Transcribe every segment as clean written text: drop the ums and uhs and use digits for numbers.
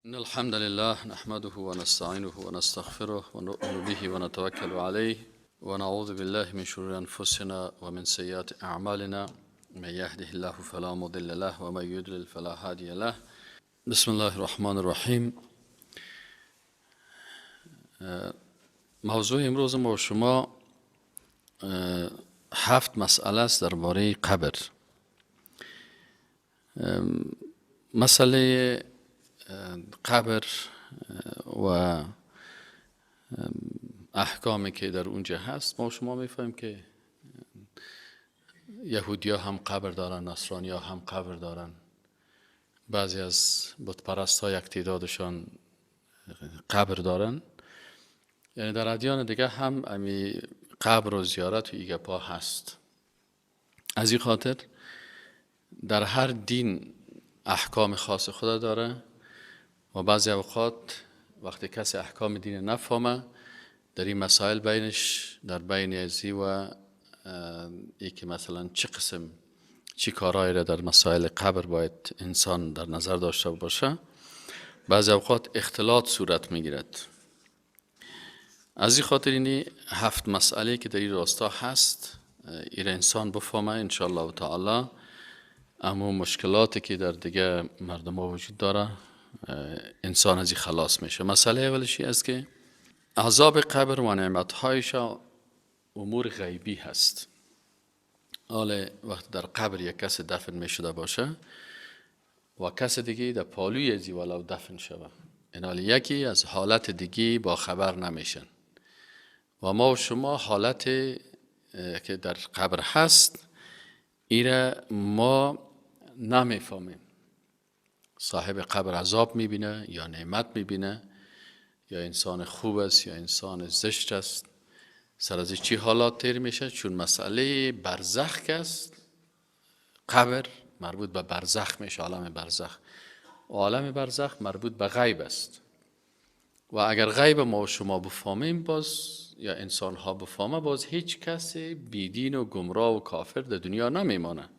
إن الحمد لله نحمده ونستعينه ونستغفره ونؤمن به ونتوكل عليه ونعوذ بالله من شرور أنفسنا ومن سيئات أعمالنا، من يهده الله فلا مضل له ومن يضلل فلا هادي له. بسم الله الرحمن الرحیم. موضوع امروز ما شما هفت مسئله است درباره قبر. مسئله قبر و احکامی که در اونجا هست، ما شما میفهمیم که یهودیا هم قبر دارن، نصرانی ها هم قبر دارن، بعضی از بت ها یک تعدادشان قبر دارن. یعنی در ادیان دیگه هم امی قبر و زیارت و ایگپا هست. از این خاطر در هر دین احکام خاص خود داره و بعضی اوقات وقتی کسی احکام دین نفهمه، در این مسائل بینش در بین ازی و ای که مثلا چه قسم چی کارهایی را در مسائل قبر باید انسان در نظر داشته باشه، بعضی اوقات اختلاط صورت میگیرد. از این خاطر اینی هفت مسئله که در این راستا هست، ایر انسان بفهمه، انشاءالله تعالی اما مشکلاتی که در دیگه مردم ها وجود داره، انسان از این خلاص میشه. مسئله اولشی است که عذاب قبر و نعمتهایش امور غیبی هست. حالا وقتی در قبر یک کس دفن می شده باشه و کس دیگه در پالوی ازی ولو دفن شوه، این حال یکی از حالت دیگه با خبر نمیشن و ما و شما حالت که در قبر هست، ایره ما نمیفهمیم. صاحب قبر عذاب میبینه یا نعمت میبینه، یا انسان خوب است یا انسان زشت است، سر از چی حالات تیر میشه، چون مسئله برزخ است. قبر مربوط به برزخ میشه، عالم برزخ، و عالم برزخ مربوط به غیب است و اگر غیب ما و شما بفهمیم باز یا انسان ها بفهمه، باز هیچ کسی بیدین و گمراه و کافر در دنیا نمیمانه.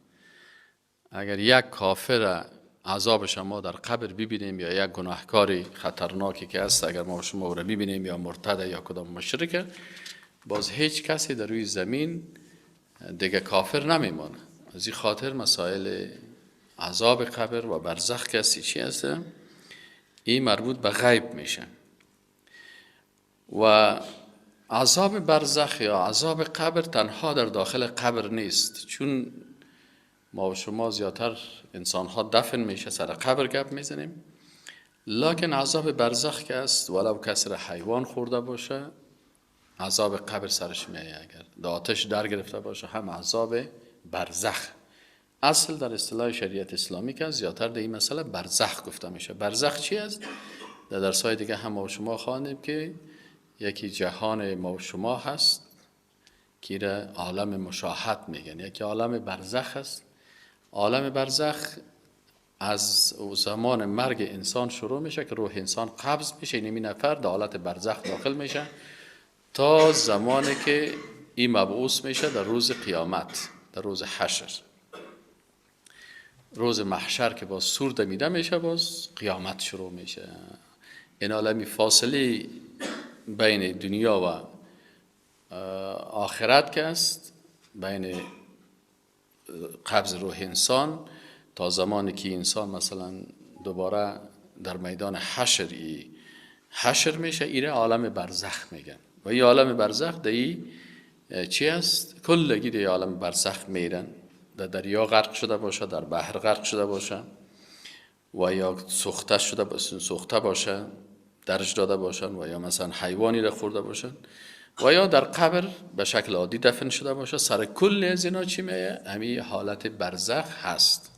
اگر یک کافر عذاب شما در قبر ببینیم یا یک گناهکاری خطرناکی که هست، اگر ما شما او را ببینیم، یا مرتد یا کدام مشرک، باز هیچ کسی در روی زمین دیگه کافر نمیمانه. از این خاطر مسائل عذاب قبر و برزخ کسی چی هست، این مربوط به غیب میشه و عذاب برزخ یا عذاب قبر تنها در داخل قبر نیست. چون ما و شما زیادتر انسان ها دفن میشه، سر قبر گپ میزنیم، لکن عذاب برزخ که است، ولو کسی را حیوان خورده باشه، عذاب قبر سرش میایه. اگر در آتش در گرفته باشه، هم عذاب برزخ. اصل در اصطلاح شریعت اسلامی که زیادتر در این مسئله برزخ گفته میشه. برزخ چی است؟ در درسای دیگه هم ما و شما خواندیم که یکی جهان ما و شما هست که عالم مشاهد میگن، یکی عالم برزخ است. عالم برزخ از زمان مرگ انسان شروع میشه که روح انسان قبض میشه، این نفر در حالت برزخ داخل میشه تا زمانی که این مبعوث میشه در روز قیامت، در روز حشر، روز محشر که باز صور دمیده میشه، باز قیامت شروع میشه. این عالمی فاصله بین دنیا و آخرت که است، بین قبض روح انسان تا زمانی که انسان مثلا دوباره در میدان حشر ای حشر میشه، ایره عالم برزخ میگن. و این عالم برزخ دی چی است؟ کلگی دی عالم برزخ میرن. در دریا غرق شده باشه، در بحر غرق شده باشه و یا سوخته شده باشه، سوخته باشه، درش داده باشن و یا مثلا حیوانی را خورده باشن و یا در قبر به شکل عادی دفن شده باشه، سر کل از اینا چی میه؟ همین حالت برزخ هست.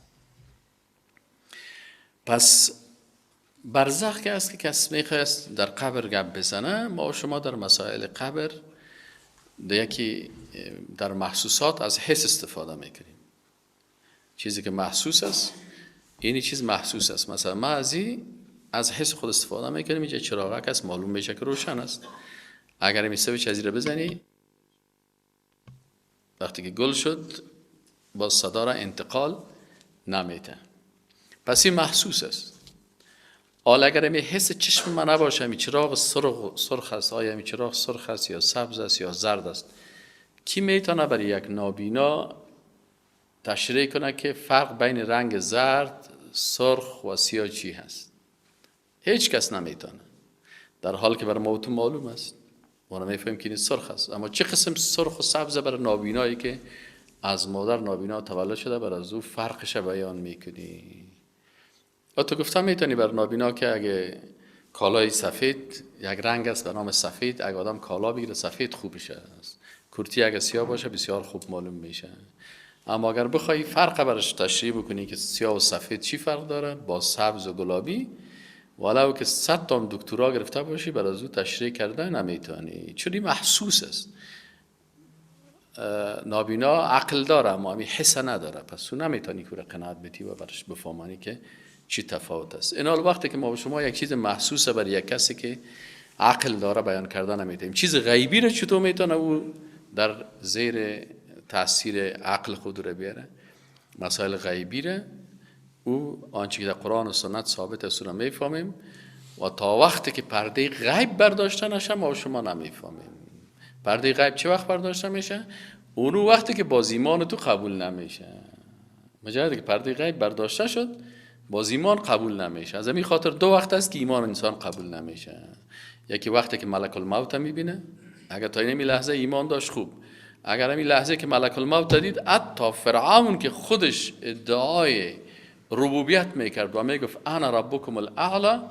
پس برزخ که است که کس میخواست در قبر گپ بزنه، ما و شما در مسائل قبر در یکی در محسوسات از حس استفاده میکنیم. چیزی که محسوس است، اینی چیز محسوس است. مثلا ما از حس خود استفاده میکنیم. اینجا چراغک است، معلوم میشه که روشن است. اگر می سویچ از بزنی، وقتی که گل شد، باز صدا را انتقال نمیده. پس این محسوس است. حالا اگر می حس چشم من نباشه، می چراغ سرخ است، آیا می چراغ سرخ است یا سبز است یا زرد است، کی میتونه برای یک نابینا تشریح کنه که فرق بین رنگ زرد، سرخ و سیاه چی هست؟ هیچ کس نمیتونه، در حال که برای ما تو معلوم است، ما نمیفهمیم که این سرخ است. اما چه قسم سرخ و سبز برای نابینایی که از مادر نابینا تولد شده، بر از او فرقش بیان میکنی؟ تو گفتم میتونی بر نابینا که اگه کالای سفید یک رنگ است به نام سفید، اگه آدم کالا بگیره سفید خوبش است، کرتی اگه سیاه باشه بسیار خوب معلوم میشه. اما اگر بخوای فرق برش تشریح بکنی که سیاه و سفید چی فرق داره با سبز و گلابی، ولو که 100 تا دکترا گرفته باشی بر از او تشریح کرده نمیتونی، چون محسوس است. نابینا عقل داره اما همین حس نداره، پس او نمیتونی که قناعت بدی و برش بفهمانی که چی تفاوت است. این حال وقتی که ما با شما یک چیز محسوس برای یک کسی که عقل داره بیان کردن نمیتونیم، چیز غیبی رو چطور میتونه او در زیر تاثیر عقل خود رو بیاره؟ مسائل غیبی رو او آنچه که در قرآن و سنت ثابت است رو میفهمیم و تا وقتی که پرده غیب برداشته نشه ما شما نمیفهمیم. پرده غیب چه وقت برداشته میشه؟ اونو وقتی که باز ایمان تو قبول نمیشه. مجرد که پرده غیب برداشته شد باز ایمان قبول نمیشه. از همین خاطر دو وقت است که ایمان انسان قبول نمیشه. یکی وقتی که ملک الموت میبینه، اگر تا این لحظه ایمان داشت خوب، اگر همین لحظه که ملک الموت دید، حتی فرعون که خودش ادعای ربوبیت میکرد و میگفت انا ربکم الاعلی،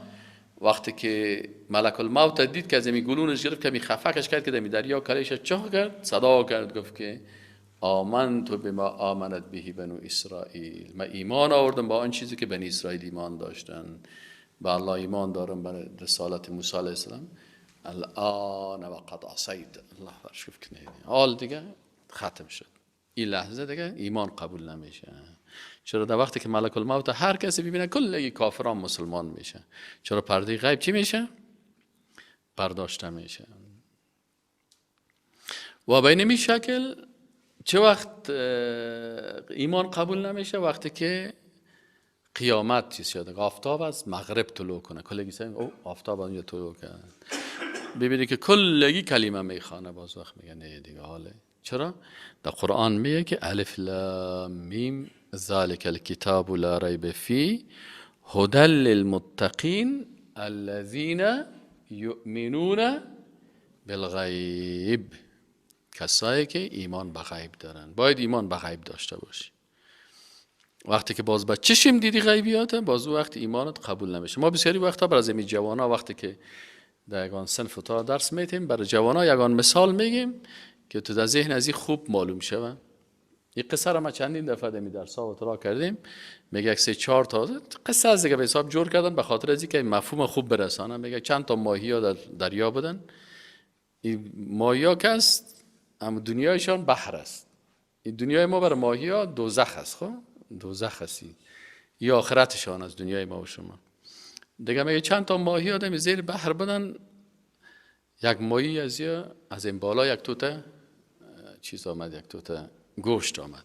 وقتی که ملک الموت دید که از این گلونش گرفت که می خفقش کرد که در دریا کلیش چاق کرد، صدا کرد گفت که آمنت بما آمنت به بنو اسرائیل، من ایمان آوردم با آن چیزی که بنی اسرائیل ایمان داشتن، به الله ایمان دارم، به رسالت موسی علیه السلام. الان و قد عصیت، الله برش گفت که حال دیگه ختم شد، این لحظه دیگه ایمان قبول نمیشه. چرا؟ در وقتی که ملک الموت هر کسی ببینه کلی کافران مسلمان میشه. چرا؟ پرده غیب چی میشه؟ برداشته میشه. و به این شکل چه وقت ایمان قبول نمیشه؟ وقتی که قیامت چیز شده، آفتاب از مغرب طلوع کنه، کلگی سنگ او آفتاب از اونجا طلوع کنه، ببینی که کلگی کلمه میخوانه، باز وقت میگه نه دیگه حاله. چرا؟ در قرآن میگه که الف لام میم ذلك الكتاب لا ریب فیه هدى للمتقین الذین یؤمنون بالغیب. کسایی که ایمان به غیب دارن، باید ایمان به غیب داشته باشی. وقتی که باز با چشم دیدی غیبیات، باز او وقت ایمانت قبول نمیشه. ما بسیاری وقتا برای از جوانا وقتی که در یگان صنف تا درس میتیم، برای جوانا یگان مثال میگیم که تو در ذهن از این خوب معلوم شوه. این قصه را ما چندین دفعه در درس ها و ترا کردیم. میگه یک سه چهار تا قصه از دیگه به حساب جور کردن به خاطر از اینکه مفهوم خوب برسانن. میگه چند تا ماهی ها در دریا بودن. این ماهی ها که است، اما دنیایشان بحر است. این دنیای ما برای ماهی ها دوزخ است. خب دوزخ است، یا آخرتشان از دنیای ما و شما. دیگه میگه چند تا ماهی ها در زیر بحر بودن. یک ماهی از این بالا یک توته چیز آمد، یک توته گوشت آمد.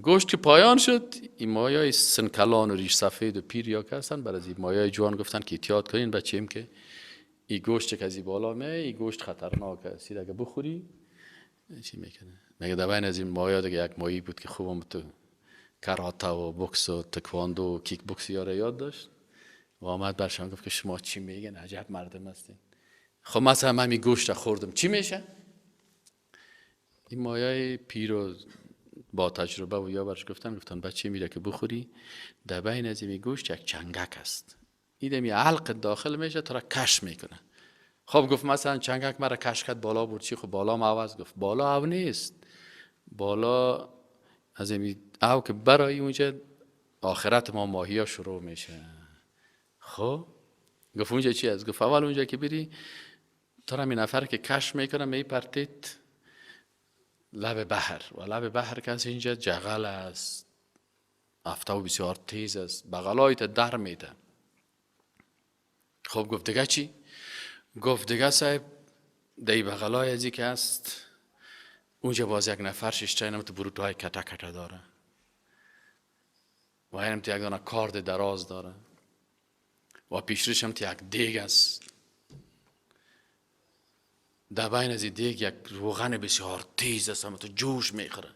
گوشت که پایان شد، این ماهیای سنکلان و ریش سفید و پیر یا که هستن، برای این ماهیای جوان گفتن که احتیاط کنین بچیم که این گوشت که از این بالا می، این گوشت خطرناک است، اگه بخوری چی میکنه. میگه در بین از این ماهیا دیگه یک ماهی بود که خوبم تو کاراته و بوکس و تکواندو و کیک بوکس یاره یاد داشت و آمد برشان گفت که شما چی میگن، عجب مردم هستین. خب مثلا من این گوشت خوردم چی میشه؟ این مایای پیر و با تجربه و یا برش گفتن بچه میره که بخوری، در بین از این گوشت یک چنگک است، این دمی علق داخل میشه تو را کش میکنه. خب گفت مثلا چنگک مرا کش کرد بالا برد چی؟ خب بالا معوض. گفت بالا او نیست، بالا از این او که برای اونجا آخرت ما ماهی ها شروع میشه. خب گفت اونجا چی است؟ گفت اول اونجا که بری تو را می نفر که کش میکنه میپرتید لب بحر، و لب بحر که از اینجا جغل است، افتاب بسیار تیز است، بغلایت در میده. خب گفت دیگه چی؟ گفت دیگه صاحب دی بغلای ازی که است اونجا باز یک نفر ششته اینم تو بروتهای کته کته داره و اینم تو یک دانه کارد دراز داره و پیشرش هم یک دیگ است. در بین از دیگ یک روغن بسیار تیز است، هم تو جوش میخوره،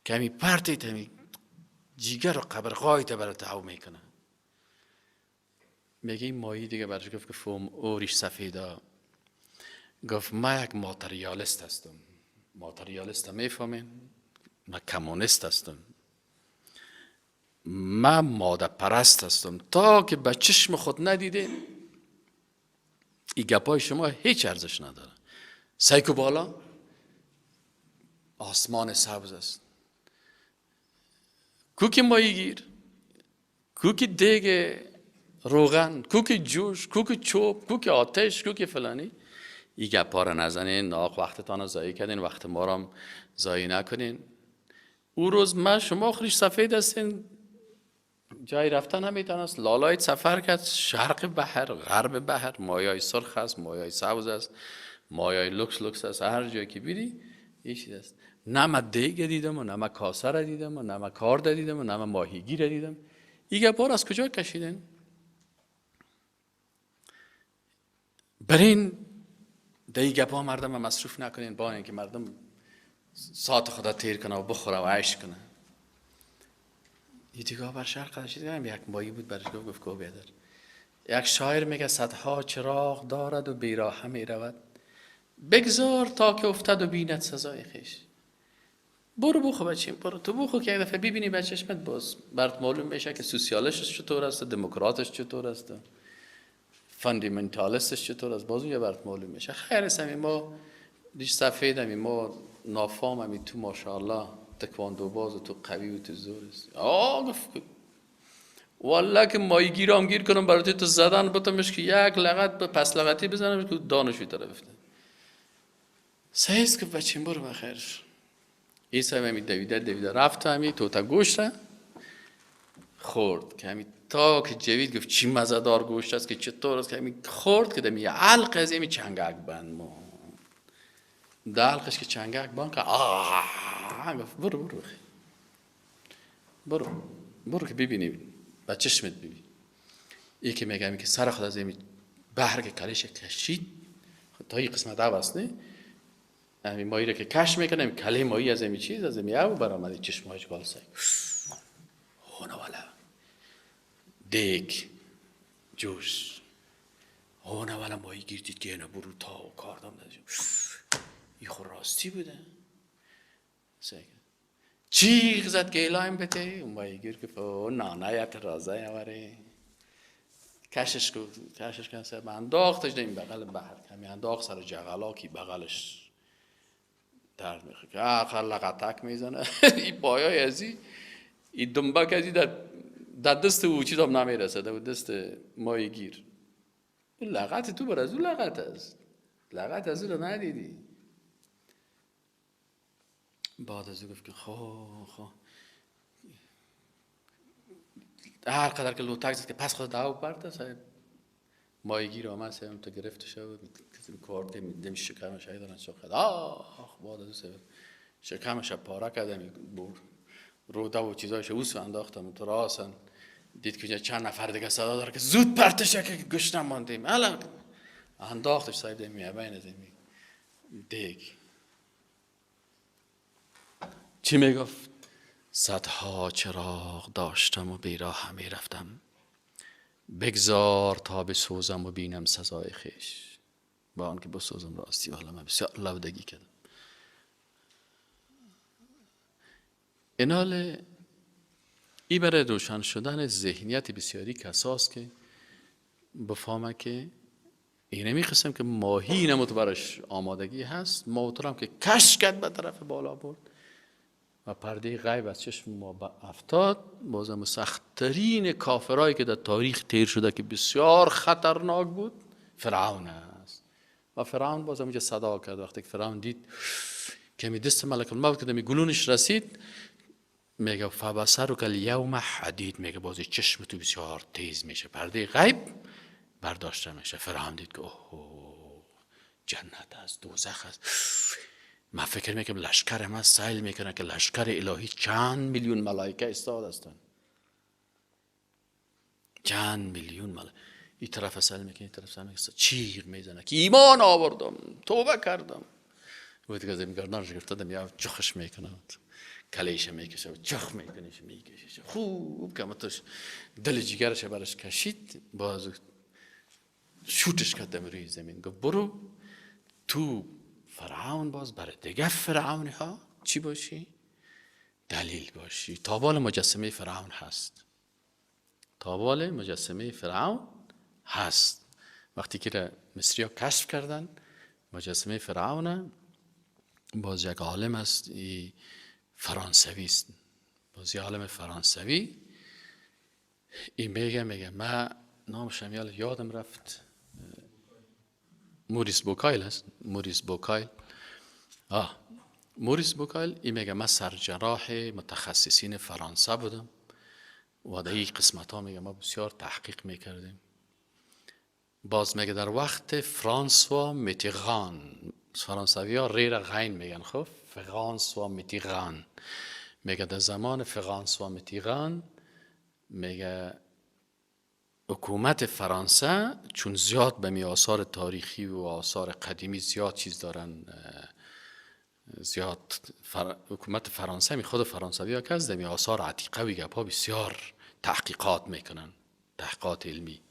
کمی پرتی تمی جیگر و قبرغای تا برای تهو میکنه. میگه این ماهی دیگه برش گفت که فوم اوریش سفیدا. گفت ما یک ماتریالست هستم. ماتریالست هم میفهمین؟ من کمونیست هستم، من ماده پرست هستم. تا که به چشم خود ندیدیم این گپای شما هیچ ارزش نداره. سیکو بالا آسمان سبز است، کوکی ماهیگیر، کوکی دیگ روغن، کوکی جوش، کوکی چوب، کوکی آتش، کوکی فلانی. این گپا را نزنین، ناق وقتتان را ضایع کردین، وقت ما را ضایع نکنین. او روز من شما خریش سفید هستین، جای رفتن نمیتونست. لالایت سفر کرد، شرق بحر، غرب بحر، مایای سرخ است، مایای سبز است، مایای لوکس لوکس است، هر جایی که بیری یه چیز است. نه من دیگ دیدم و نه من کاسه را دیدم و نه من کارد دیدم و نه من ماهیگیر دیدم. این گپا را از کجا کشیدن؟ برین در این گپا مردم مصروف نکنین، با اینکه مردم ساعت خدا تیر کنه و بخوره و عیش کنه. یه دیگه بر شرق قدر هم یک مایی بود برش گفت کو بیادر. یک شاعر میگه صدها چراغ دارد و بیراه می رود، بگذار تا که افتد و بیند سزای خویش. برو بخو بچیم، برو تو بخو که یک دفعه ببینی به چشمت، باز برات معلوم میشه که سوسیالش چطور است، دموکراتش چطور است، فاندامنتالیستش چطور است، باز اونجا برات معلوم میشه. خیر است، ما ریش سفید همی، ما نافام همی، تو ماشاءالله تکواندو باز و تو قوی و تو زور است. آه گفت والله که ماهیگیرام گیر کنم برات تو زدن بتمش که یک لغت به پس لغتی بزنم که دانشوی طرف افته. سعیست که بچیم برو بخیر. این صاحب همی دویده دویده رفت همی توتا گوشت خورد که همی تا که جوید گفت چی مزه‌دار گوشت است که چطور است، که همی خورد که دمی علق از همی چنگک بند ماند. در علقش که چنگک بند که آه گفت برو برو برو برو که ببینی با چشمت ببین. یکی میگه که سر خود از همی بحر که کلش کشید تا این قسمت او است، نه همی ماهی را که کش میکنه، همی کله ماهی از همی چیز از همی او برآمده، چشمایش گال سگ هونه والا دیگ جوش هونه والا ماهی گیر دید که اینا برو تا و کاردم داده. این خود راستی بوده. چیغ زد که ایلایم بته. اون ماهی گیر که نه نه اعتراضه یاوره. کشش کو کشش کن سر انداختش این بغل بحر، کمی انداخت سر جغلا کی بغلش درد میخوره که آخر لغتک میزنه. این پایای ازی این دنبک ازی در دست او چیز هم نمیرسه، در دست ماهیگیر. اون لغت تو بر از اون لغت است، لغت از او رو ندیدی. بعد از او گفت که خو خو هر قدر که لوتک زد که پس خود دعو پرده صاحب ماهیگیر آمد صاحب تو گرفت شد کارت دم شکمش دارن چقدر آخ. بعد از او صاحب شکمش پاره کردم، روده و چیزایش اوس انداختم تو راسن. دید که چند نفر دیگه صدا داره که زود پرتشه که گشنه ماندیم. الان انداختش صاحب دم میبین از این دیگ. چی میگفت؟ صدها چراغ داشتم و بیراه میرفتم، بگذار تا بسوزم و بینم سزای خویش. با آنکه بسوزم راستی والا من بسیار لودگی کردم. اینال ای برای روشن شدن ذهنیت بسیاری کساست که بفهمه که اینه میخواستم که ماهی نموت برش آمادگی هست، ما که کش کرد به طرف بالا برد و پرده غیب از چشم ما افتاد. بازم سختترین کافرایی که در تاریخ تیر شده که بسیار خطرناک بود فرعون است. و فرعون بازم اینجا صدا کرد. وقتی که فرعون دید که می دست ملک الموت که می گلونش رسید، میگه فبصرک الیوم حدید، میگه بازی چشم تو بسیار تیز میشه، پرده غیب برداشته میشه. فرعون دید که اوه جنت است، دوزخ است. من فکر میکنم لشکر من سیل میکنه که لشکر الهی چند میلیون ملائکه استاد هستند، چند میلیون ملائکه. این طرف سر میکنه، این طرف سر میکنه، چیغ میزنه که ایمان آوردم، توبه کردم. و دیگه از گردنش گرفته دم یا چخش میکنه، کلیش میکشه و چخ میکنه، میکشه خوب که متش دل جگرش برش کشید، باز شوتش کرد روی زمین. گفت برو تو فرعون، باز برای دیگه فرعونی ها چی باشی؟ دلیل باشی. تابال مجسمه فرعون هست، تابال مجسمه فرعون هست. وقتی که مصری ها کشف کردن مجسمه فرعون، باز یک عالم است، فرانسوی است، باز یک عالم فرانسوی این میگه من نامش هم یادم رفت، موریس بوکایل است، موریس بوکایل. موریس بوکایل این میگه من سرجراح متخصصین فرانسه بودم و در این قسمت ها میگه ما بسیار تحقیق میکردیم. باز میگه در وقت فرانسوا میتیغان، فرانسوی ها ری را غین میگن، خب فرانسوا میتیغان، میگه در زمان فرانسوا میتیغان میگه حکومت فرانسه چون زیاد به می آثار تاریخی و آثار قدیمی زیاد چیز دارن، زیاد حکومت فرانسه می خود فرانسوی ها که از می آثار عتیقه و گپا بسیار تحقیقات میکنن، تحقیقات علمی،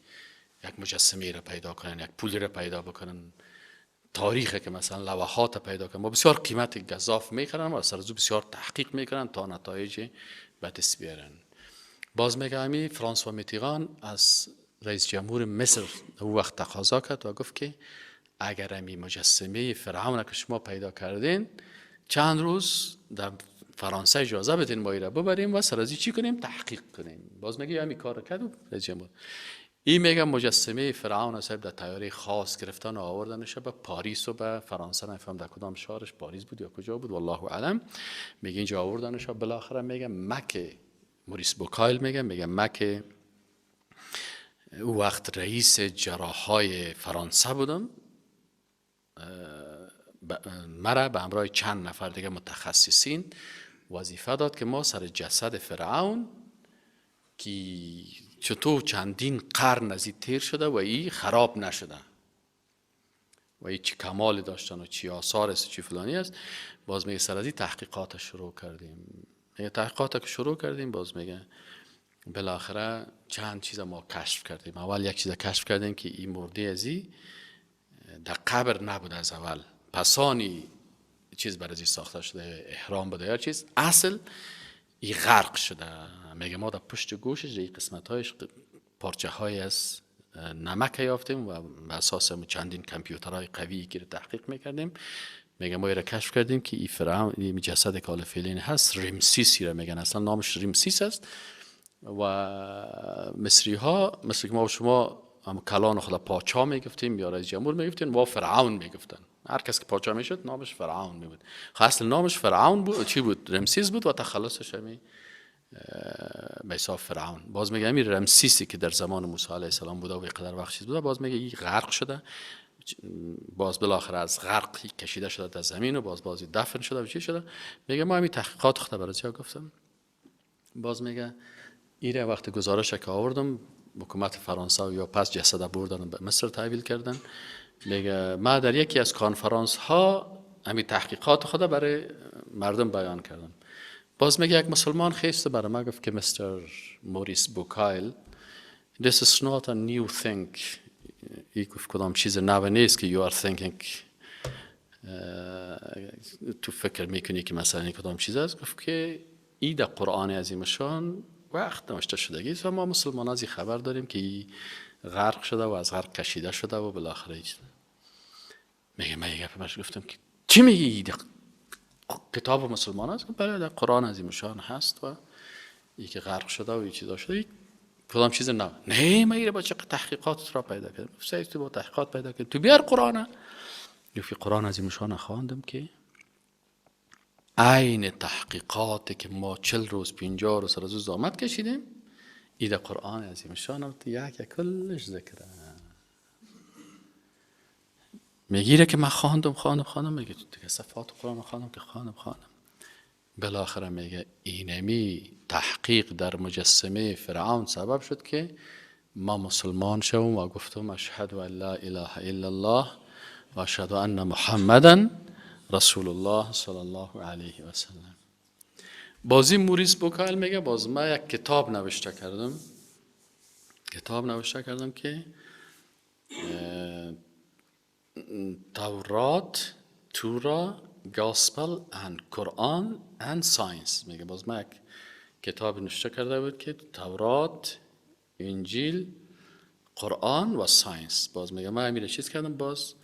یک مجسمه را پیدا کنن، یک پولی را پیدا بکنن، تاریخ که مثلا لوحات پیدا کنن، با بسیار قیمت گزاف میخرن و سر از بسیار تحقیق میکنن تا نتایج به دست بیارن. باز میگه امی فرانسوا میتیغان از رئیس جمهور مصر او وقت تقاضا کرد و گفت که اگر امی مجسمه فرعون که شما پیدا کردین چند روز در فرانسه اجازه بدین ما را ببریم و سر از چی کنیم؟ تحقیق کنیم. باز میگه امی کار کرد رئیس جمهور. این میگه مجسمه فرعون صاحب در تیاره خاص گرفتن و آوردنش به پاریس و به فرانسه، نفهم در کدام شهرش، پاریس بود یا کجا بود والله اعلم. میگه اینجا آوردنش، بالاخره میگه مکه موریس بوکایل میگه مکه او وقت رئیس جراحای فرانسه بودم، مرا به همراه چند نفر دیگه متخصصین وظیفه داد که ما سر جسد فرعون که چطور چندین قرن از این تیر شده و این خراب نشده و این چی کمال داشتن و چی آثار است و چی فلانی است، باز میگه سر از این تحقیقات شروع کردیم. میگه تحقیقات که شروع کردیم، باز میگه بالاخره چند چیز ما کشف کردیم. اول یک چیز کشف کردیم که این مرده از این در قبر نبوده از اول، پسانی چیز برای ساخته شده، احرام بوده یا چیز، اصل ای غرق شده. میگه ما در پشت گوشش در قسمت هایش پارچه های از نمک یافتیم و به اساس چندین کامپیوترهای قوی که تحقیق میکردیم، میگه ما را کشف کردیم که این فرعون، این جسد که حال فعلی هست، رمسیسی را میگن، اصلا نامش رمسیس است. و مصری ها مثل که ما و شما هم کلان خدا پاچا میگفتیم یا رئیس جمهور میگفتیم، ما فرعون میگفتن. هر کس که پاچا میشد نامش فرعون میبود. اصل نامش فرعون بود، چی بود؟ رمسیس بود و تخلصش همی به حساب فرعون. باز میگه همین رمسیسی که در زمان موسی علیه السلام بوده و قدر وقت چیز بوده، باز میگه این غرق شده، باز بالاخره از غرق کشیده شده در زمین و باز بازی دفن شده و چی شده. میگه ما همین تحقیقات خود برای گفتم. باز میگه ایره وقت گزارش که آوردم حکومت فرانسه یا پس جسد بردن به مصر تحویل کردن. میگه ما در یکی از کنفرانس ها همین تحقیقات خود برای مردم بیان کردم. باز میگه یک مسلمان خیست برای ما گفت که مستر موریس بوکایل this is not a new thing، ای گفت کدام چیز نو نیست که you are thinking، تو فکر میکنی که مثلا این کدام چیز است. گفت که ای در قرآن عظیم شان وقت نوشته شدگی است و ما مسلمان از این خبر داریم که ای غرق شده و از غرق کشیده شده و بالاخره ایچ. میگه من یه گپ گفتم که چی میگی؟ کتاب مسلمان است؟ بله در قرآن عظیم شان هست و ای که غرق شده و ای چیزا شده، ای کدام چیز نه. نه من ایره با چه تحقیقات را پیدا کردم. سعی تو با تحقیقات پیدا کردم، تو بیار قرآن. گفت قرآن عظیم شان خواندم که عین تحقیقاتی که ما 40 روز 50 روز از زحمت کشیدیم ای در قرآن عظیم شان یک کلش ذکره. میگیره که من خواندم خواندم خواندم، میگه دیگه صفات قرآن خواندم که خواندم خواندم، بالاخره میگه اینمی تحقیق در مجسمه فرعون سبب شد که ما مسلمان شوم و گفتم اشهد ان لا اله الا الله و اشهد ان محمدا رسول الله صلی الله علیه و سلم. بازی موریس بوکایل میگه باز ما یک کتاب نوشته کردم، کتاب نوشته کردم که تورات، Torah، Gospel and Quran and Science. میگه باز ما یک کتاب نوشته کرده بود که تورات، انجیل، قرآن و science. باز میگه من امیر چیز کردم، باز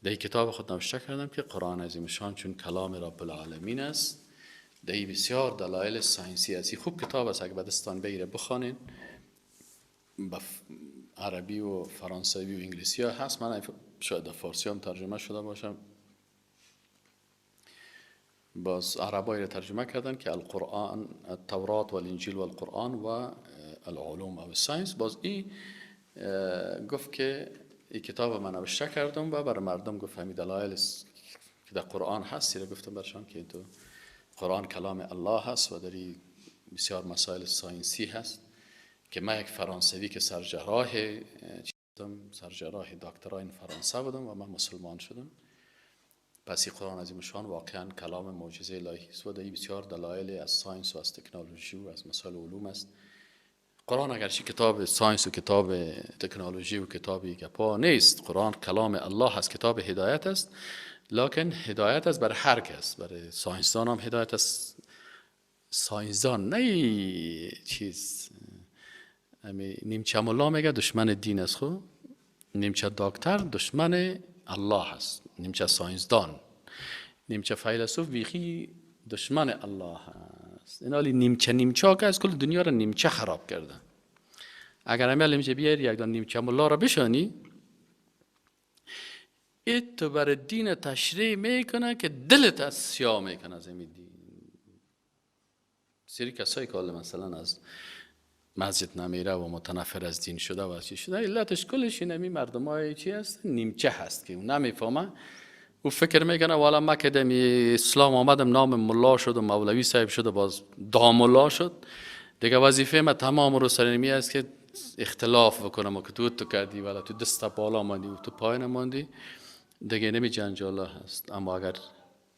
در کتاب خود نوشته کردم که قرآن عظیم شان چون کلام رب العالمین است، در بسیار دلایل science ی است. خوب کتاب است، اگه به دستان بگیره بخوانین، به عربی و فرانسوی و انگلیسی ها هست، من شاید در فارسی هم ترجمه شده باشم. باز عربایی را ترجمه کردن که القرآن، التورات و الانجیل و القرآن و العلوم او science. باز این گفت که این کتاب من نوشته کردم و برای مردم گفت همین دلایل که در قرآن هست را گفتم برشان که تو قرآن کلام الله هست و در بسیار مسائل science ی هست که من یک فرانسوی که سرجراح سرجراح دکترای فرانسه بودم و من مسلمان شدم. پس این قرآن عظیم شان واقعا کلام معجزه الهی است و در بسیار دلایل از science و از تکنولوژی و از مسائل علوم است. قرآن اگرچه کتاب science و کتاب تکنولوژی و کتاب گپا نیست، قرآن کلام الله است، کتاب هدایت است، لکن هدایت است برای هر کس، برای science دان هم هدایت است. science دان نه چیز، نیمچه ملا میگه دشمن دین است، خو نیمچه دکتر دشمن الله است، نیمچه science دان، نیمچه فیلسوف بیخی دشمن الله است. این حالی نیمچه نیمچه که از کل دنیا را نیمچه خراب کرده. اگر امیال نیمچه بیاری یک دان نیمچه ملا را بشانی، ای تو بر دین تشریح میکنه که دلت از سیاه میکنه از این دین. سری کسایی که مثلا از مسجد نمیره و متنفر از دین شده و از چی شده، علتش کلش اینمی مردمای چی هست، نیمچه هست که اون نمیفهمه، او فکر میکنه والا ما که دمی اسلام آمدم نام ملا شد و مولوی صاحب شد و باز داملا شد، دیگه وظیفه ما تمام رو سر است که اختلاف بکنم و که تو تو کردی والا تو دست بالا ماندی و تو پایین ماندی، دیگه نمی جنجالا هست. اما اگر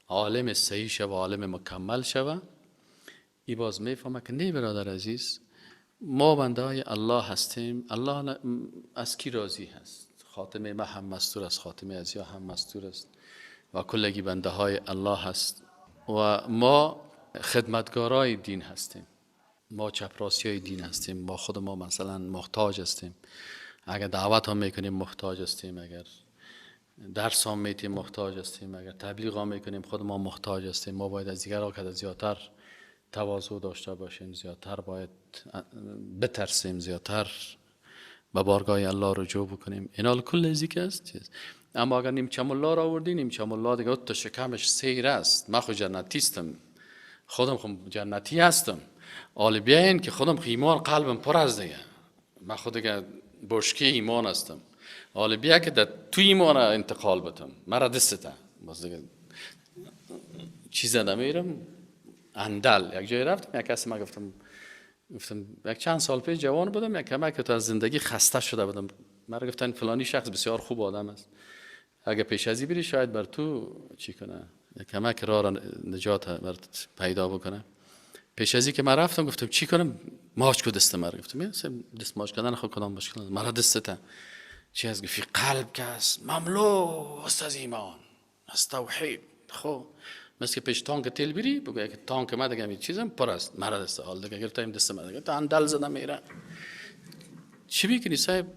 عالم صحیح شوه، عالم مکمل شوه، ای باز میفهمه که نه برادر عزیز، ما بنده های الله هستیم، الله از کی راضی هست، خاتمه ما هم مستور است، خاتمه از یا هم مستور است و کلگی بنده های الله هست و ما خدمتگارای دین هستیم، ما چپراسی های دین هستیم، ما خود ما مثلا محتاج هستیم، اگر دعوت هم میکنیم محتاج هستیم، اگر درس هم میتیم محتاج هستیم، اگر تبلیغ هم میکنیم خود ما محتاج هستیم. ما باید از دیگران که زیادتر تواضع داشته باشیم، زیادتر باید بترسیم، زیادتر به بارگاه الله رجوع بکنیم. اینا کل ازی که است. اما اگر نیمچه ملا را آوردی، نیمچه ملا دیگه تا شکمش سیر است، من خود جنتیستم، خودم خود جنتی هستم، آل بیاین که خودم ایمان قلبم پر از دیگه، من خود دیگه بشکی ایمان هستم، آل بیا که در تو ایمان انتقال بدم، مرا دستته باز دیگه چیز نمیرم. اندل یک جای رفتم، یک کسی ما گفتم یک چند سال پیش جوان بودم، یک کمک تو از زندگی خسته شده بودم، مرا گفتن فلانی شخص بسیار خوب آدم است، اگه پیش ازی بری شاید بر تو چی کنه، یک کمک راه را نجات بر پیدا بکنه. پیش ازی که من رفتم گفتم چی کنم، ماچ کو دست مرا، گفتم دست ماچ کردن خود کدام مشکل، مرا دستته چی از گفت قلب کس مملو است از ایمان از توحید. خب مثل که پیش تانک تیل بری بگو که تانک ما دیگه چیزم پر است، مرا دست حال دیگه گرفتم دست ما دیگه تا اندل زدم میره چی میکنی صاحب،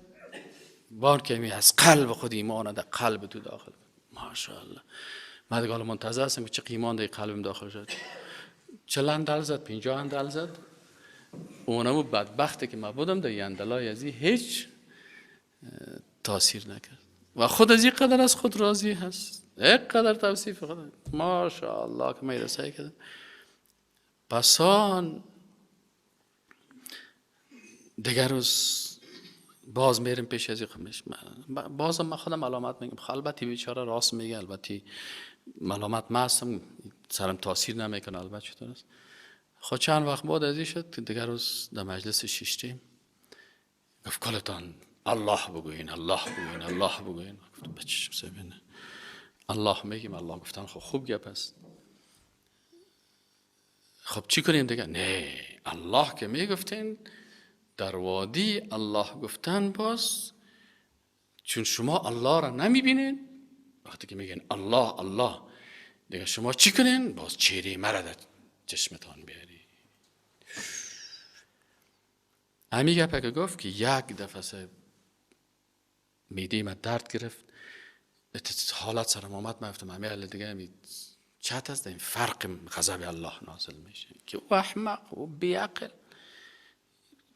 بار که می از قلب خود ایمان در قلب تو داخل، ماشاءالله. من دیگه منتظر هستم که چه ایمان در قلبم داخل شد. 40 اندل زد، 50 اندل زد، اونمو بدبختی که من بودم در اندلای ازی هیچ تاثیر نکرد و خود از این قدر از خود راضی هست، یک قدر توصیف خود ماشاءالله که من رسایی کردم. پسان دیگر روز باز میریم پیش از این، بازم من خودم علامت میگم، البته بیچاره راست میگه، البته ملامت من هستم، سرم تاثیر نمیکنه، البته چطور است. خب چند وقت بعد از این شد که دیگر روز در مجلس شیشتیم، گفت کلتان الله بگوین، الله بگوین، الله بگوین. گفتم بچه سبینه الله میگیم، الله گفتن خب خوب گپ است. خب چی کنیم دیگه؟ نه الله که میگفتین در وادی الله گفتن باز، چون شما الله را نمیبینین، وقتی که میگین الله الله دیگه شما چی کنین؟ باز چهره مرا در چشمتان بیاری. همی گپه که گفت که یک دفعه سه میده من درد گرفت، حالت سرم آمد، من گفتم همی حال دیگه همی چت است، این فرق غضب الله نازل میشه که او احمق و بیعقل،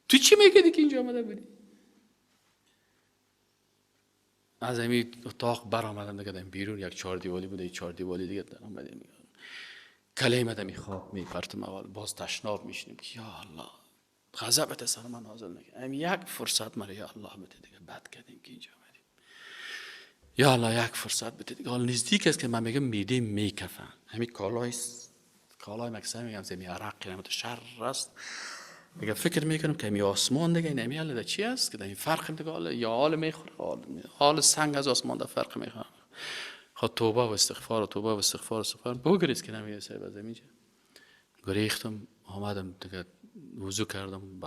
تو چی میگه که اینجا آمده بودی؟ از همین اتاق بر آمدم دیگه، بیرون یک چهار دیوالی بوده، یک چهار دیوالی دیگه در آمدیم، کلمه دمی خواب میپرتم اول، باز تشناب میشینیم که یا الله غضبت سر من نازل نگه، هم یک فرصت مرا یا الله بده دیگه، بد کردیم که اینجا آمدیم، یا الله یک فرصت بده دیگه. حال نزدیک است که من میگم میده میکفن، همین کالای مکسه میگم زمین عرق قیامت شر است دیگه، فکر میکنم که می آسمان دیگه این امیال ده چی است که در این فرق دیگه، حال یا حال میخوره، حال سنگ از آسمان ده فرق میخوره. خب توبه و استغفار و توبه و استغفار و استغفار بگریز که نمیگه صاحب از اینجا گریختم آمدم دیگه، وضو کردم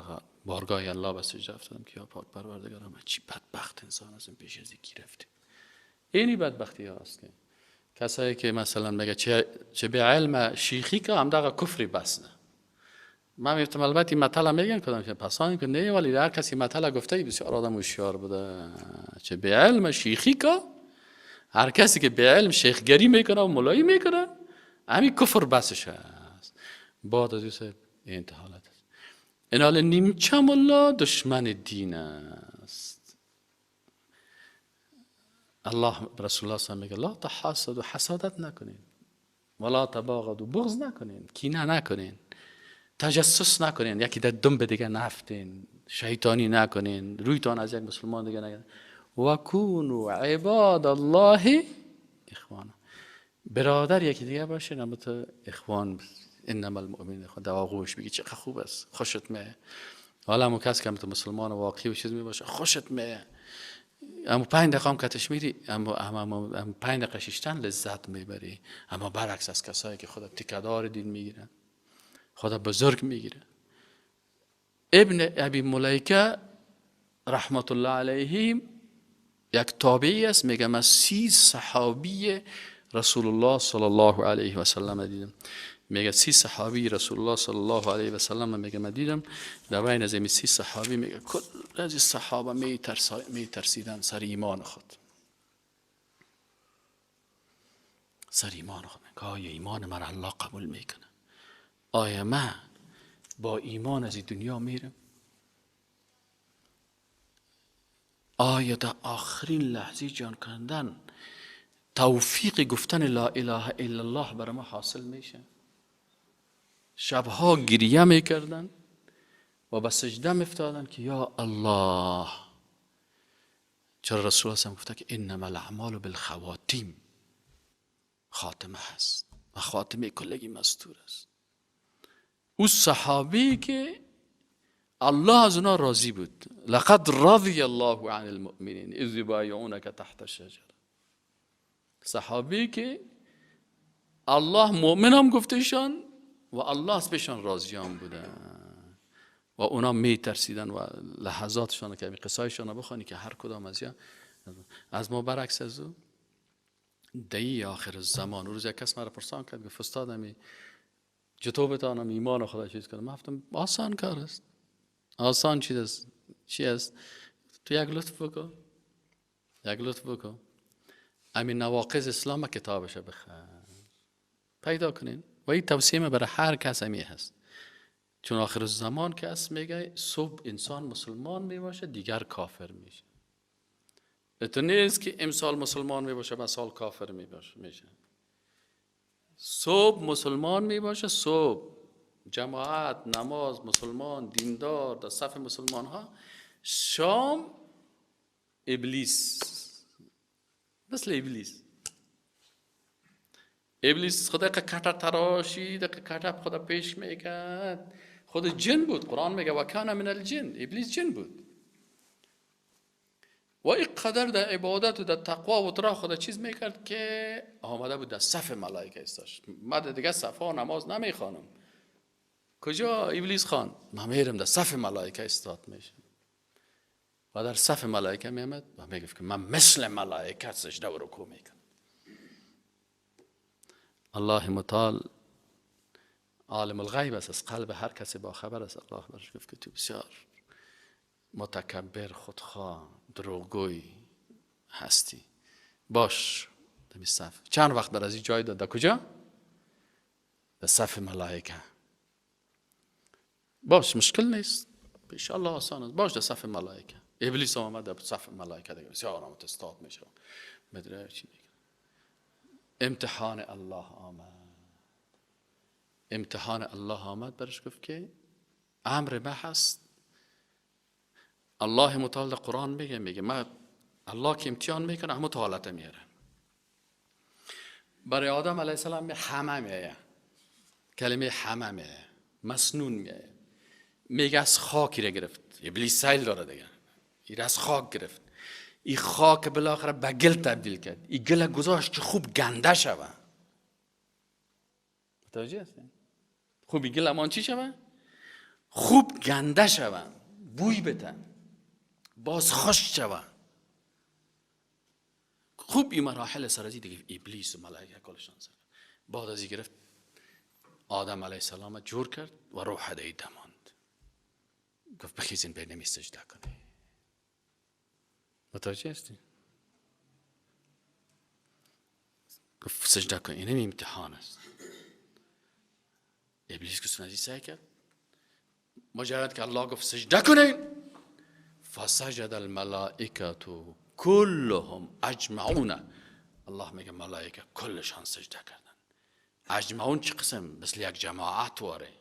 بارگاه الله به سجده افتادم که یا پاک پروردگارم من چی بدبخت انسان هستم، پیش از یکی رفتیم. اینی بدبختی ها است که کسایی که مثلا میگه چه به علم شیخی که هم دقیقه کفری بس نه. من میگفتم البته این مطلب میگن کدام که پسانی که نه، ولی هر کسی مطلب گفته بسیار آدم هوشیار بوده. چه به علم شیخی که هر کسی که به علم شیخگری میکنه و ملایی میکنه همین کفر بسش است. بعد از یوسف این حالت است. این حال نیمچه ملا دشمن دین است. الله رسول الله صلی میگه لا تحاسد، حسادت نکنین، ولا تباغضوا، بغض نکنین، کینه نکنین، تجسس نکنین، یکی در دم به دیگه نفتین، شیطانی نکنین، رویتان از یک مسلمان دیگه نگیرین. و کونوا عباد الله اخوانا، برادر یکی دیگه باشین، اما تو اخوان، انما المؤمنین اخوان. در آغوش بگی چقدر خوب است، خوشت میه. حالا همون کس که هم تو مسلمان واقعی و چیز می باشه خوشت میه، اما 5 دقیقه هم کتش میری، اما 5 دقیقه شیشتن لذت میبری. اما برعکس از کسایی که خدا تکدار دین میگیرن، خدا بزرگ میگیره. ابن ابی ملیکه رحمت الله علیه یک تابعی است، میگه من 30 صحابی رسول الله صلی الله علیه و سلم دیدم. میگه 30 صحابی رسول الله صلی الله علیه و سلم میگه من دیدم، در بین از این 30 صحابی میگه کل از صحابه میترسیدن سر ایمان خود، سر ایمان خود. میگه آیا ایمان مرا الله قبول میکنه؟ آیا من با ایمان از این دنیا میرم؟ آیا در آخرین لحظه جان کندن توفیق گفتن لا اله الا الله برای ما حاصل میشه؟ شبها گریه میکردن و به سجده میافتادن که یا الله. چرا رسول الله گفته که انما الاعمال بالخواتیم، خاتمه هست و خاتمه کلگی مستور است. او صحابی که الله از اونا راضی بود، لقد رضی الله عن المؤمنین اذ یبایعونک تحت الشجره، صحابی که الله مؤمن هم گفتهشان و الله از پیشان راضیان بودن و اونا میترسیدن و لحظاتشان که قصایشان بخوانی که هر کدام از یا از ما برعکس از او دی آخر الزمان. روز یک کس مرا پرسان کرد، گفت استاد امی چطور بتانم ایمان خدا چیز کنم؟ من گفتم آسان کار است، آسان چیز است. چی است؟ تو یک لطف بکن، یک لطف بکن، همین نواقض اسلام کتابش بخر پیدا کنین. و این توصیه برای هر کس همی هست، چون آخر زمان که است میگه صبح انسان مسلمان میباشه دیگر کافر میشه. تو نیست که امسال مسلمان میباشه و سال کافر میباشه میشه. صبح مسلمان میباشه، صبح جماعت نماز مسلمان دیندار در صف مسلمان ها، شام ابلیس، مثل ابلیس. ابلیس خدا که کتا تراشید، که کتا خدا پیش میکرد، خود جن بود. قرآن میگه و کان من الجن، ابلیس جن بود. و اینقدر در عبادت و در تقوا و ترا خدا چیز میکرد که آمده بود در صف ملائکه استاش. من دیگه صفا نماز نمیخوانم. کجا ابلیس خان؟ من میرم در صف ملائکه استاد میشم. و در صف ملائکه میامد و میگفت که من مثل ملائکه سجده و رکوع میکنم. الله متعال عالم الغیب است، از قلب هر کسی با خبر است. الله برش گفت که تو بسیار متکبر، خودخواه، دروغگوی هستی، باش در صف. چند وقت بر از این جای داد؟ در کجا؟ در صف ملائکه. باش، مشکل نیست، ان الله آسان است، باش در صف ملائکه. ابلیس آمد در صف ملائکه دیگه بسیار آمد استاد میشه، مدره چی میگه. امتحان الله آمد، امتحان الله آمد. برش گفت که امر ما هست. الله متعال در قرآن میگه، میگه ما الله که امتحان میکنه همون حالت میاره. برای آدم علیه السلام همه میایه، کلمه همه میایه، مسنون میایه. میگه از خاکی را گرفت. ابلیس سیل داره دیگه، این از خاک گرفت، این خاک بالاخره به گل تبدیل کرد، این گل گذاشت که خوب گنده شوه. متوجه هستین؟ خوب این گل امان چی شوه؟ خوب گنده شوه، بوی بده، باز خوش شوه. خوب این مراحل سر از دیگه ابلیس و ملائکه کلشان سر. بعد از این گرفت آدم علیه السلام جور کرد و روح دی دماند. گفت بخیزین به نمی سجده کنی. متوجه هستی؟ گفت سجده کن، اینم امتحان است. ابلیس که سنجی سعی کرد، مجرد که الله گفت سجده کنین، فسجد الملائکه كلهم اجمعون. الله میگه ملائکه کلشان سجده کردن. اجمعون چه قسم؟ مثل یک جماعت واره،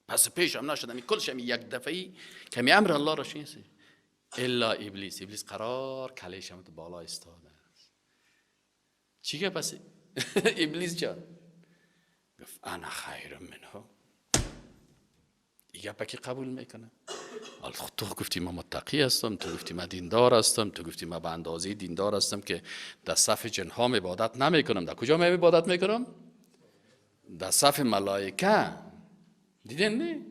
پس پیش هم نشدن، کلش هم یک دفعی کمی امر الله را شنیسه. الا ابلیس، ابلیس قرار کلیش هم بالا ایستاده است. چی که پس ابلیس جان گفت انا خیر منه. دیگه پکی قبول میکنه. تو گفتی من متقی هستم، تو گفتی من دیندار هستم، تو گفتی من به اندازه دیندار هستم که در صف جنها عبادت نمیکنم. در کجا می عبادت میکنم؟ در صف ملائکه. دیدین نه؟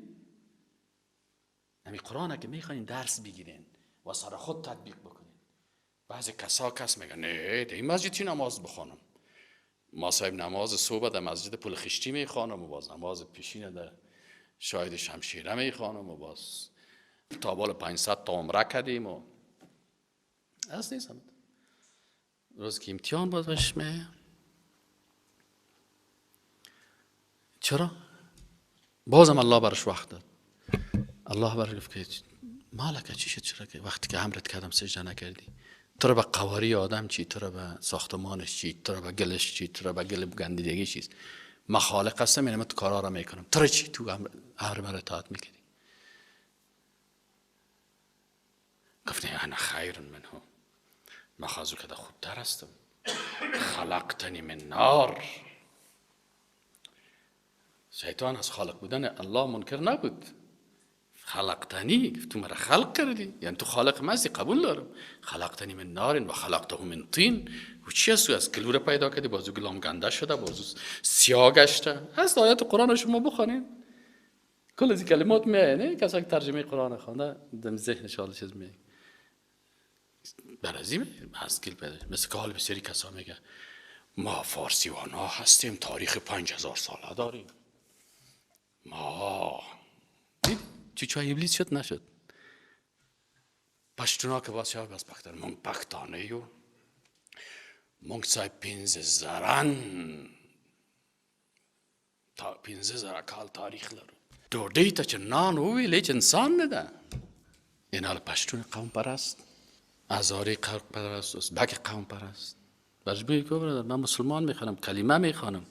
همین قرآن که میخواین درس بگیرین و سر خود تطبیق بکنین. بعضی کسا کس میگن نه در این مسجد چی نماز بخوانم؟ ما صاحب نماز صبح در مسجد پل خشتی میخوانم و باز نماز پیشین در شاید شمشیره میخوانم و باز تا بال 500 تا عمره کردیم و از نیست. روز که امتحان باز بشمه. چرا؟ بازم الله برش وقت داد. الله برش گفت که مالک چی شد؟ چرا که وقتی که امرت کردم سجده نکردی؟ تو را به قواری آدم چی؟ تو را به ساختمانش چی؟ تو را به گلش چی؟ تو را به گل گندیدگی چیست؟ من خالق هستم، یعنی من تو کارا را میکنم. تو را چی؟ تو امر مرا اطاعت میکردی؟ گفت نه انا خیر منه، من خازو که خوبتر هستم. خلقتنی من نار. شیطان از خالق بودن الله منکر نبود. خلقتنی، گفت تو مرا خلق کردی، یعنی تو خالق من قبول دارم. خلقتنی من نار و خلقته من طین. و چی هست؟ از گلوره پیدا کردی، بازو گلام گنده شده، بازو سیاه گشته. هست آیات قرآن شما بخوانید، کل از کلمات میایه. نه کسایی که ترجمه قرآن خوانده دم ذهنش حال چیز میایه. برازی از گل پیدا. مثل که حال بسیاری کسا میگه ما فارسی وانا هستیم، تاریخ 5000 ساله داریم. ما دید چی چای ابلیس شد نشد. پشتونا که باز شد بس پختن مونږ پښتانه یو، مونږ څای 5000 کال تاریخ لرو. ډوډۍ ته چې نان وویل هیڅ انسان نه ده. این حال پشتون قوم پرست، ازاری قوم پرست، ازبک قوم پرست. برش بگی که برادر من مسلمان میخوانم، کلمه میخوانم،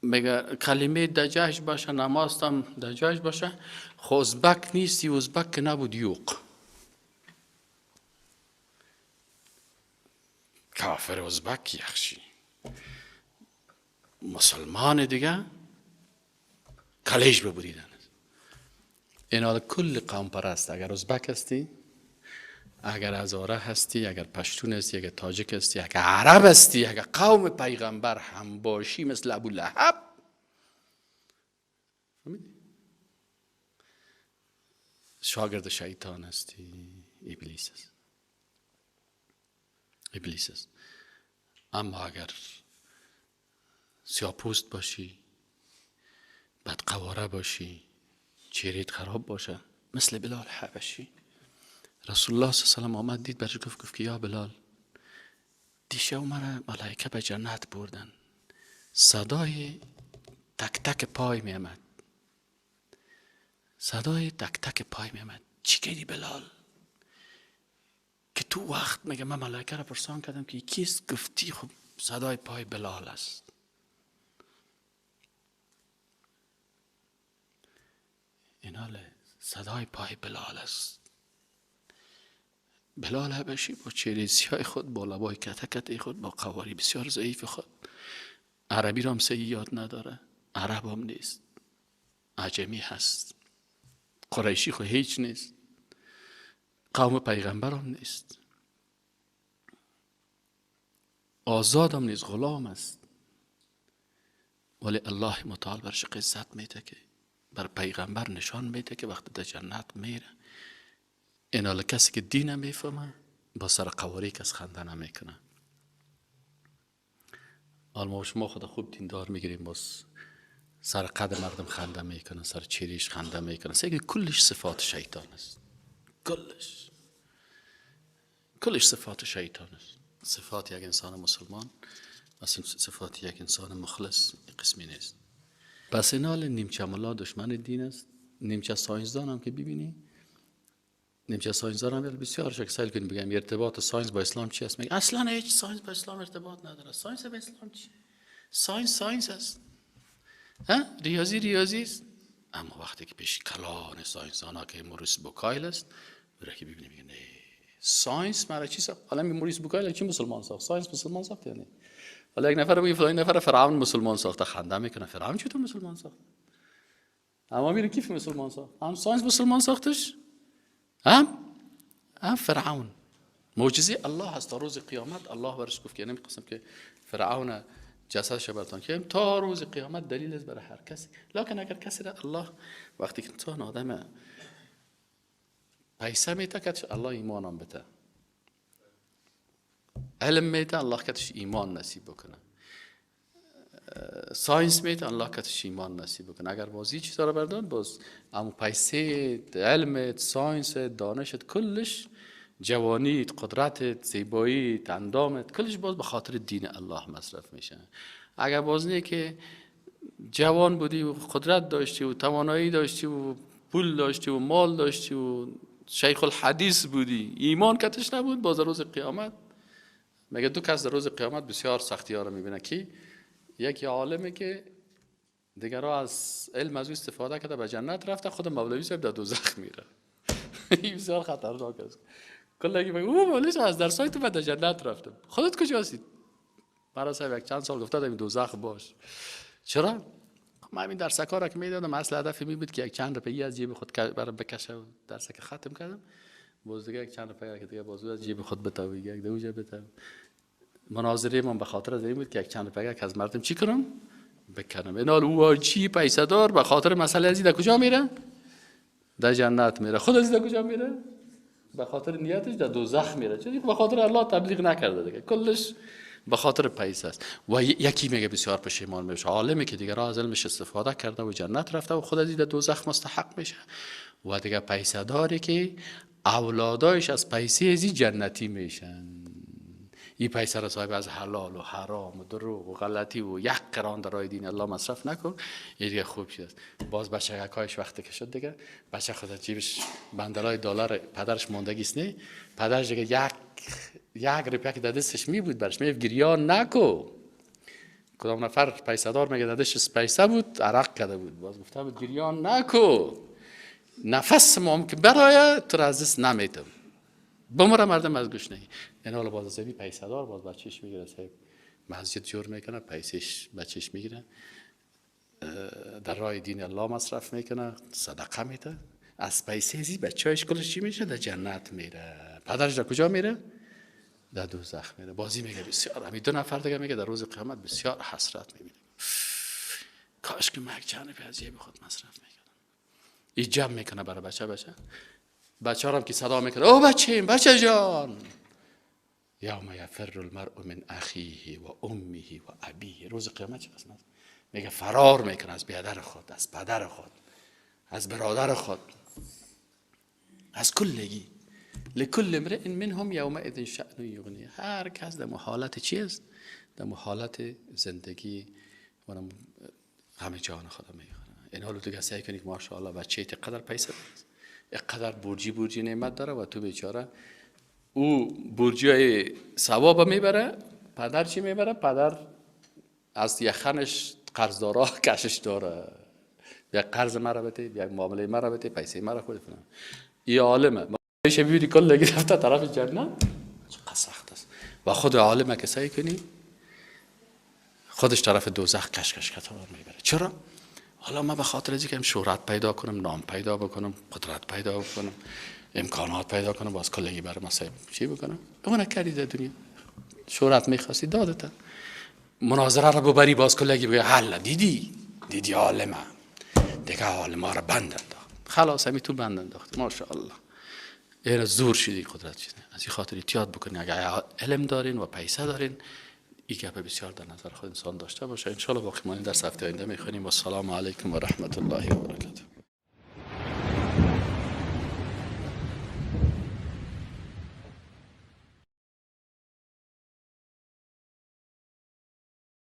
میگه کلمه دجاج باشه، نمازتم دجاج باشه، خو ازبک نیستی، ازبک که نبود یوق. کافر ازبک یخشی، مسلمان دیگه کلیش ببریدن. این حال کل قوم پرست. اگر ازبک هستی، اگر هزاره هستی، اگر پشتون هستی، اگر تاجک هستی، اگر عرب هستی، اگر قوم پیغمبر هم باشی مثل ابو لهب، فهمیدی؟ شاگرد شیطان هستی، ابلیس است، ابلیس است. اما اگر سیاپوست باشی، بدقواره باشی، چهرهت خراب باشه، مثل بلال حبشی، رسول الله صلی الله علیه و سلم آمد دید برش گفت که یا بلال، دیشب مرا ملائکه به جنت بردن، صدای تک تک پای می آمد، صدای تک تک پای می آمد. چی کردی بلال؟ که تو وقت میگه من ملائکه را پرسان کردم که کیست؟ گفتی خب صدای پای بلال است. اینال صدای پای بلال است. بلال حبشی با چهره سیاه خود، با لبای کته کته خود، با قواری بسیار ضعیف خود، عربی را هم صحیح یاد نداره، عرب هم نیست، عجمی هست، قریشی خود هیچ نیست، قوم پیغمبر هم نیست، آزاد هم نیست، غلام است. ولی الله متعال برش عزت میده که بر پیغمبر نشان میده که وقتی در جنت میره، اینال کسی که دین میفهمه با سر قواری کس خنده نمیکنه. حالا ما شما خود خوب دیندار میگیریم، باز سر قد مردم خنده میکنه، سر چیریش خنده میکنه. سه کلش صفات شیطان است، کلش صفات شیطان است. صفات یک انسان مسلمان و صفات یک انسان مخلص قسمی نیست. پس اینال نیمچه ملا دشمن دین است، نیمچه science دان هم که ببینی، نیمچه science دان هم بسیار شک سیل کنیم بگم ارتباط science با اسلام چی است؟ میگه اصلا هیچ science با اسلام ارتباط نداره. science با اسلام چی؟ science science است، ها؟ ریاضی ریاضی است. اما وقتی که پیش کلان science ها که موریس بوکایل است، برای که ببینیم میگه نه science مرا چی ساخت؟ حالا موریس بوکایل چی مسلمان ساخت؟ science مسلمان ساخت یعنی؟ حالا یک نفر بگه فلان نفر فرعون مسلمان ساخته، خنده میکنه. فرعون چطور مسلمان ساخت؟ اما میره کیف مسلمان ساخت؟ هم science مسلمان ساختش، هم فرعون. معجزه الله هست تا روز قیامت. الله برش گفت که یعنی قسم که فرعون جسدش برتان که تا روز قیامت دلیل است برای هر کسی. لکن اگر کسی را الله وقتی که انسان آدم پیسه میته کتش الله ایمان هم بده، علم میته الله کتش ایمان نصیب بکنه، science میته الله کتش ایمان نصیب بکنه. اگر بازی چیزا رو بردن باز امو پیسه، علم، science، دانشت، کلش، جوانیت، قدرتت، زیباییت، اندامت، کلش باز به خاطر دین الله مصرف میشه. اگر باز نه که جوان بودی و قدرت داشتی و توانایی داشتی و پول داشتی و مال داشتی و شیخ الحدیث بودی، ایمان کتش نبود، باز روز قیامت مگه دو کس در روز قیامت بسیار سختی ها رو میبینه که یکی عالمه که دیگرها از علم از او استفاده کرده به جنت رفته، خود مولوی صاحب در دوزخ میره. این بسیار خطرناک است. کل یکی میگه او مولوی صاحب از درسای تو به جنت رفتم، خودت کجا هستی؟ مرا صاحب یک چند سال گفته در دوزخ باش. چرا؟ من همین درسکا را که میدادم اصل هدف می بود که یک چند روپیه از جیب خود برام بکشه و درس که ختم کردم باز دیگه یک چند روپیه که دیگه باز از جیب خود بتاو، یک دو بتاو. مناظره من به خاطر از این بود که یک چند روپیه که از مردم چی کنم بکنم. اینال او چی پیسه دار به خاطر مسئله از در کجا میره؟ در جنت میره. خود از در کجا میره؟ به خاطر نیتش در دوزخ میره. چون به خاطر الله تبلیغ نکرده دیگه، کلش به خاطر پیسه است. و یکی میگه بسیار پشیمان میشه، عالمی که دیگه از علمش استفاده کرده و جنت رفته و خود از در دوزخ مستحق میشه. و دیگه پیسه داری که اولادایش از پیسه ازی جنتی میشن. این پیسه را صاحب از حلال و حرام و دروغ و غلطی و یک قران در راه دین الله مصرف نکن، این دیگه خوب چیز است. باز بچه‌کایش وقتی که شد دیگه بچه خود جیبش بندلای دلار پدرش ماندگی است، نه پدرش دیگه یک روپیه که دستش می بود برش می گریان نکو. کدام نفر پیسه دار میگه دستش پیسه بود عرق کرده بود، باز گفته بود گریان نکو، نفس مام که برای تو از دست نمیتم، بمره مردم از گوش نگی. این حالا باز از پیسه دار باز بچهش میگیره، صاحب مسجد جور میکنه، پیسهش بچهش میگیره، در راه دین الله مصرف میکنه، صدقه میده، از پیسه ازی بچه‌اش کلش چی میشه؟ در جنت میره. پدرش در کجا میره؟ در دوزخ میره. بازی میگه بسیار، همین دو نفر دیگه میگه در روز قیامت بسیار حسرت میبینه، کاش که من چند از جیب خود مصرف میکردم. این جمع میکنه برای بچه، بچه بچه هم که صدا میکنه او بچه بچه جان، یوم یفر المرء من اخیه و امه و ابیه. روز قیامت چه قسمت؟ میگه فرار میکنه از بیادر خود، از پدر خود، از برادر خود، از کلگی. لکل امرئ منهم یومئذ شأن یغنیه. هر کس در حالت چی است؟ در حالت زندگی و غم جان خدا میخوره. این حالو دیگه سعی کنی که ماشاءالله بچه ای قدر پیسه داره، قدر برجی برجی نعمت داره و تو بیچاره او برجی های ثواب میبره، پدر چی میبره؟ پدر از یخنش قرضدارا کشش داره، یک قرض مرا بده، یک معامله مرا بده، پیسه مرا خود فلان. ای عالمه میشه ببینی کل گرفته طرف جنت، چقدر سخت است. و خود عالمه که سعی کنی خودش طرف دوزخ کش کش قطار میبره. چرا؟ حالا من به خاطر از اینکه شهرت پیدا کنم، نام پیدا بکنم، قدرت پیدا بکنم، امکانات پیدا کنم، باز کلگی برای ما چی بکنم؟ اون کردی در دنیا شهرت میخواستی دادت، مناظره رو ببری باز کلگی بگه حالا دیدی دیدی عالمه دیگه، عالمه رو بند انداخت، خلاص همین تو بند انداخت، ماشاءالله این زور شدی قدرت شدی. از این خاطر احتیاط بکنی، اگه علم دارین و پیسه دارین این گپ بسیار در نظر خود انسان داشته باشه. ان شاء الله باقی مانده در هفته آینده میخوانیم. و السلام علیکم و رحمت الله و برکاته.